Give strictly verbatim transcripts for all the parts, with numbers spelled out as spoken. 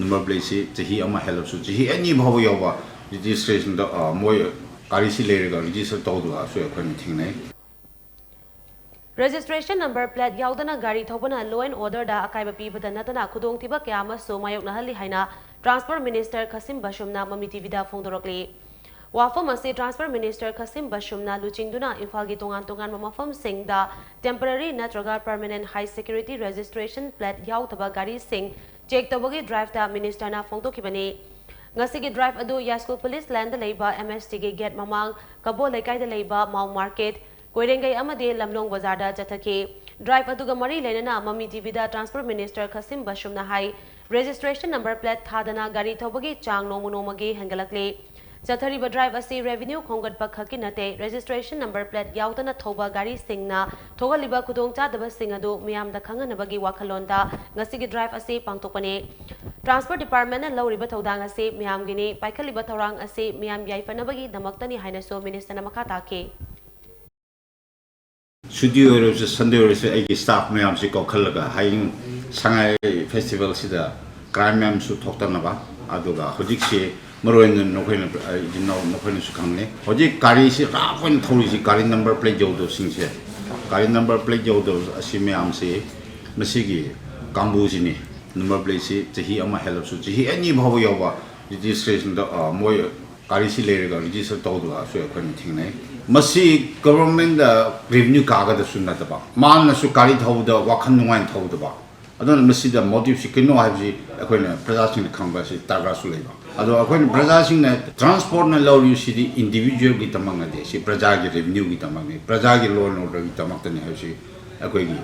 Number ꯄ꯭ꯂꯦꯠꯁꯤ ꯆꯍꯤ ꯑꯃ ꯍꯦꯜꯂꯕꯁꯨ, ꯆꯍꯤ ꯑꯅꯤ ꯐꯥꯎꯕ ꯌꯧꯕ ꯔꯦꯖꯤꯁꯇ꯭ꯔꯦꯁꯟꯗ, ꯑ, ꯃꯣꯏ ꯒꯥꯔꯤꯁꯤ ꯂꯩꯔꯒ ꯔꯦꯖꯤꯁꯇꯔ ꯇꯧꯗꯕꯁꯨ ꯑꯩꯈꯣꯏꯅ ꯊꯦꯡꯅꯩ꯫ ꯔꯦꯖꯤꯁꯇ꯭ꯔꯦꯁꯟ ꯅꯝꯕꯔ ꯄ꯭ꯂꯦꯠ ꯌꯥꯎꯗꯅ ꯒꯥꯔꯤ ꯊꯧꯕꯅ law and orderꯗ ꯑꯀꯥꯏꯕ ꯄꯤꯕꯗ ꯅꯠꯇꯅ ꯈꯨꯗꯣꯡꯊꯤꯕ ꯀꯌꯥ ꯑꯃꯁꯨ ꯃꯥꯌꯣꯛꯅꯍꯜꯂꯤ ꯍꯥꯏꯅ ꯇ꯭ꯔꯥꯟꯁꯄꯣꯔꯠ ꯃꯤꯅꯤꯁꯇꯔ ꯈꯁꯤꯝ ꯕꯁꯨꯝꯅ ꯃꯃꯤ ꯇꯤꯚꯤꯗ ꯐꯣꯡꯗꯣꯔꯛꯂꯤ꯫ ꯋꯥꯐꯝ ꯑꯁꯤ ꯇ꯭ꯔꯥꯟꯁꯄꯣꯔꯠ ꯃꯤꯅꯤꯁꯇꯔ ꯈꯁꯤꯝ ꯕꯁꯨꯝꯅ ꯂꯨꯆꯤꯡꯗꯨꯅ ꯏꯝꯐꯥꯜꯒꯤ ꯇꯣꯉꯥꯟ ꯇꯣꯉꯥꯟꯕ ꯃꯐꯝꯁꯤꯡꯗ temporary ꯅꯠꯇ꯭ꯔꯒ permanent high security registration plate ꯌꯥꯎꯗꯕ ꯒꯥꯔꯤꯁꯤꯡ ꯆꯦꯛ ꯇꯧꯕꯒꯤ ꯗ꯭ꯔꯥꯏꯚꯇ ꯃꯤꯅꯤꯁꯇꯔꯅ ꯐꯣꯡꯗꯣꯛꯈꯤꯕꯅꯤ꯫ ꯉꯁꯤꯒꯤ ꯗ꯭ꯔꯥꯏꯚ ꯑꯗꯨ ꯌꯥꯏꯁ꯭ꯀꯨꯜ ꯄꯨꯂꯤꯁ ꯂꯥꯏꯟꯗ ꯂꯩꯕ MSTꯒꯤ ꯒꯦꯠ ꯃꯃꯥꯡ, ꯀꯕꯣ ꯂꯩꯀꯥꯏꯗ ꯂꯩꯕ ꯃꯥꯎ ꯃꯥꯔꯀꯦꯠ, ꯀꯣꯏꯔꯦꯡꯒꯩ ꯑꯃꯗꯤ ꯂꯝꯂꯣꯡ ꯕꯖꯥꯔꯗ ꯆꯠꯊꯈꯤ꯫ ꯗ꯭ꯔꯥꯏꯚ ꯑꯗꯨꯒ ꯃꯔꯤ ꯂꯩꯅꯅ ꯃꯃꯤ ꯇꯤꯚꯤꯗ ꯇ꯭ꯔꯥꯟꯁꯄꯣꯔꯠ ꯃꯤꯅꯤꯁꯇꯔ ꯈꯁꯤꯝ ꯕꯁꯨꯝꯅ ꯍꯥꯏ, ꯔꯦꯖꯤꯁꯇ꯭ꯔꯦꯁꯟ ꯅꯝꯕꯔ ꯄ꯭ꯂꯦꯠ ꯊꯥꯗꯅ ꯒꯥꯔꯤ ꯊꯧꯕꯒꯤ ꯆꯥꯡ ꯅꯣꯡꯃ ꯅꯣꯡꯃꯒꯤ ꯍꯦꯟꯒꯠꯂꯛꯂꯤ꯫ ꯆꯠꯊꯔꯤꯕ ꯗ꯭ꯔꯥꯏꯚ ꯑꯁꯤ ꯔꯦꯚꯤꯅ꯭ꯌꯨ ꯈꯣꯝꯒꯠꯄ ꯈꯛꯀꯤ ꯅꯠꯇꯦ, ꯔꯦꯖꯤꯁꯇ꯭ꯔꯦꯁꯟ ꯅꯝꯕꯔ ꯄ꯭ꯂꯦꯠ ꯌꯥꯎꯗꯅ ꯊꯧꯕ ꯒꯥꯔꯤꯁꯤꯡꯅ ꯊꯣꯛꯍꯜꯂꯤꯕ ꯈꯨꯗꯣꯡꯆꯥꯗꯕꯁꯤꯡ ꯑꯗꯨ ꯃꯤꯌꯥꯝꯗ ꯈꯪꯍꯟꯅꯕꯒꯤ ꯋꯥꯈꯜꯂꯣꯟꯗ ꯉꯁꯤꯒꯤ ꯗ꯭ꯔꯥꯏꯚ ꯑꯁꯤ ꯄꯥꯡꯊꯣꯛꯄꯅꯤ꯫ ꯇ꯭ꯔꯥꯟꯁꯄꯣꯔꯠ ꯗꯤꯄꯥꯔꯠꯃꯦꯟꯅ ꯂꯧꯔꯤꯕ ꯊꯧꯗꯥꯡ ꯑꯁꯤ ꯃꯤꯌꯥꯝꯒꯤꯅꯤ, ꯄꯥꯏꯈꯠꯂꯤꯕ ꯊꯧꯔꯥꯡ ꯑꯁꯤ ꯃꯤꯌꯥꯝ ꯌꯥꯏꯐꯅꯕꯒꯤꯗꯃꯛꯇꯅꯤ ꯍꯥꯏꯅꯁꯨ ꯃꯤꯅꯤꯁꯇꯔꯅ ꯃꯈꯥ ꯇꯥꯈꯤ꯫ ꯁꯨꯇꯤ ꯑꯣꯏꯔꯕꯁꯨ, ꯁꯟꯗꯦ ꯑꯣꯏꯔꯁꯨ ꯑꯩꯒꯤ ꯁ꯭ꯇꯥꯐ ꯃꯌꯥꯝꯁꯤ ꯀꯧꯈꯠꯂꯒ ꯍꯌꯦꯡ ꯁꯉꯥꯏ ꯐꯦꯁꯇꯤꯚꯦꯜꯁꯤꯗ ꯀ꯭ꯔꯥꯏꯝ ꯃꯌꯥꯝꯁꯨ ꯊꯣꯛꯇꯅꯕ, ꯑꯗꯨꯒ ꯍꯧꯖꯤꯛꯁꯤ ꯃꯔꯨ ꯑꯣꯏꯅ ꯅꯈꯣꯏꯅ, ꯑ, ꯏꯆꯤꯟ ꯏꯅꯥꯎ ꯅꯈꯣꯏꯅꯁꯨ ꯈꯪꯂꯦ, ꯍꯧꯖꯤꯛ ꯒꯥꯔꯤꯁꯤ ꯔꯥꯐ ꯑꯣꯏꯅ ꯊꯧꯔꯤꯁꯤ ꯒꯥꯔꯤ ꯅꯝꯕꯔ ꯄ꯭ꯂꯦꯠ ꯌꯧꯗꯕꯁꯤꯡꯁꯦ, ꯒꯥꯔꯤ ꯅꯝꯕꯔ ꯄ꯭ꯂꯦꯠ ꯌꯧꯗꯕ ꯑꯁꯤ ꯃꯌꯥꯝꯁꯤ ꯃꯁꯤꯒꯤ ꯀꯥꯡꯕꯨꯁꯤꯅꯤ꯫ ꯅꯝꯕꯔ ꯄ꯭ꯂꯦꯠꯁꯤ ꯆꯍꯤ ꯑꯃ ꯍꯦꯜꯂꯕꯁꯨ, ꯆꯍꯤ ꯑꯅꯤ ꯐꯥꯎꯕ ꯌꯧꯕ ꯔꯦꯖꯤꯁꯇ꯭ꯔꯦꯁꯟꯗ, ꯑ, ꯃꯣꯏ ꯒꯥꯔꯤꯁꯤ ꯂꯩꯔꯒ ꯔꯦꯖꯤꯁꯇꯔ ꯇꯧꯗꯕꯁꯨ ꯑꯩꯈꯣꯏꯅ ꯊꯦꯡꯅꯩ꯫ ꯃꯁꯤ ꯒꯚꯔꯟꯃꯦꯟꯗ ꯔꯦꯚꯤꯅ꯭ꯌꯨ ꯀꯥꯒꯗꯕꯁꯨ ꯅꯠꯇꯕ, ꯃꯥꯅꯁꯨ ꯒꯥꯔꯤ ꯊꯧꯕꯗ ꯋꯥꯈꯜ ꯅꯨꯡꯉꯥꯏꯅ ꯊꯧꯗꯕ꯫ ꯑꯗꯨꯅ ꯃꯁꯤꯗ ꯃꯣꯇꯤꯚꯁꯤ ꯀꯩꯅꯣ ꯍꯥꯏꯕꯁꯤ ꯑꯩꯈꯣꯏꯅ ꯄ꯭ꯔꯖꯥꯁꯤꯡꯅ ꯈꯪꯕ ꯑꯁꯤ ꯗꯔꯀꯥꯔꯁꯨ ꯂꯩꯕ꯫ ꯑꯗꯣ ꯑꯩꯈꯣꯏꯅ ꯄ꯭ꯔꯖꯥꯁꯤꯡꯅ ꯇ꯭ꯔꯥꯟꯁꯄꯣꯔꯠꯅ ꯂꯧꯔꯤꯕꯁꯤꯗꯤ ꯏꯟꯗꯤꯚꯤꯖꯨꯋꯦꯜꯒꯤꯗꯃꯛ ꯅꯠꯇꯦ, ꯁꯤ ꯄ꯭ꯔꯖꯥꯒꯤ ꯔꯦꯚꯤꯅ꯭ꯌꯨꯒꯤꯗꯃꯛꯅꯤ, ꯄ꯭ꯔꯖꯥꯒꯤ law and orderꯒꯤꯗꯃꯛꯇꯅꯤ ꯍꯥꯏꯕꯁꯤ ꯑꯩꯈꯣꯏꯒꯤ,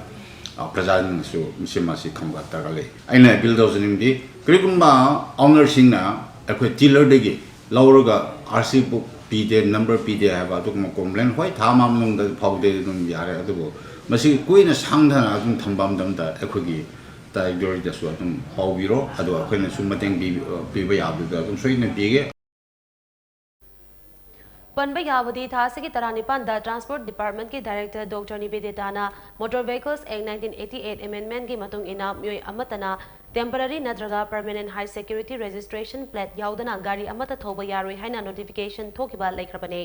ꯑ, ꯄ꯭ꯔꯖꯥꯁꯤꯡꯅꯁꯨ ꯃꯁꯤ, ꯃꯁꯤ ꯈꯪꯕ ꯗꯔꯀꯥꯔ ꯂꯩ꯫ ꯑꯩꯅ ꯑꯄꯤꯜ ꯇꯧꯖꯅꯤꯡꯕꯗꯤ, ꯀꯔꯤꯒꯨꯝꯕ ꯑꯣꯅꯔꯁꯤꯡꯅ ꯑꯩꯈꯣꯏ ꯗꯤꯂꯔꯗꯒꯤ ꯂꯧꯔꯒ RC book ꯄꯤꯗꯦ, ꯅꯝꯕꯔ ꯄꯤꯗꯦ ꯍꯥꯏꯕ ꯑꯗꯨꯒꯨꯝꯕ ꯀꯣꯝꯄ꯭ꯂꯦꯟ, ꯍꯣꯏ, ꯊꯥ ꯑꯃ ꯃꯅꯨꯡꯗ ꯐꯥꯎꯗꯦ ꯑꯗꯨꯝ ꯌꯥꯔꯦ, ꯑꯗꯨꯕꯨ ꯃꯁꯤ ꯀꯨꯏꯅ ꯁꯥꯡꯊꯅ ꯑꯗꯨꯝ ꯊꯝꯕ ꯃꯇꯝꯗ ꯑꯩꯈꯣꯏꯒꯤ ꯇꯥꯏꯒꯔꯗꯁꯨ ꯑꯗꯨꯝ ꯐꯥꯎꯕꯤꯔꯣ, ꯑꯗꯨꯒ ꯑꯩꯈꯣꯏꯅꯁꯨ ꯃꯇꯦꯡ ꯄꯤ-, ꯄꯤꯕ ꯌꯥꯕꯗꯨꯗ ꯑꯗꯨꯝ ꯁꯣꯏꯗꯅ ꯄꯤꯒꯦ꯫ ꯄꯟꯕ ꯌꯥꯕꯗꯤ, ꯊꯥ ꯑꯁꯤꯒꯤ ꯇꯔꯥꯅꯤꯄꯥꯟꯗ Transport Department ꯀꯤ Director Doctor ꯅꯤꯕꯦꯗꯤꯇꯥꯅ Motor Vehicles Act nineteen eighty eight Amendment ꯀꯤ ꯃꯇꯨꯡ ꯏꯟꯅ ꯃꯤꯑꯣꯏ ꯑꯃꯠꯇꯅ temporary ꯅꯠꯇ꯭ꯔꯒ permanent high security registration plate ꯌꯥꯎꯗꯅ ꯒꯥꯔꯤ ꯑꯃꯠꯇ ꯊꯧꯕ ꯌꯥꯔꯣꯏ ꯍꯥꯏꯅ notification ꯊꯣꯛꯈꯤꯕ ꯂꯩꯈ꯭ꯔꯕꯅꯤ꯫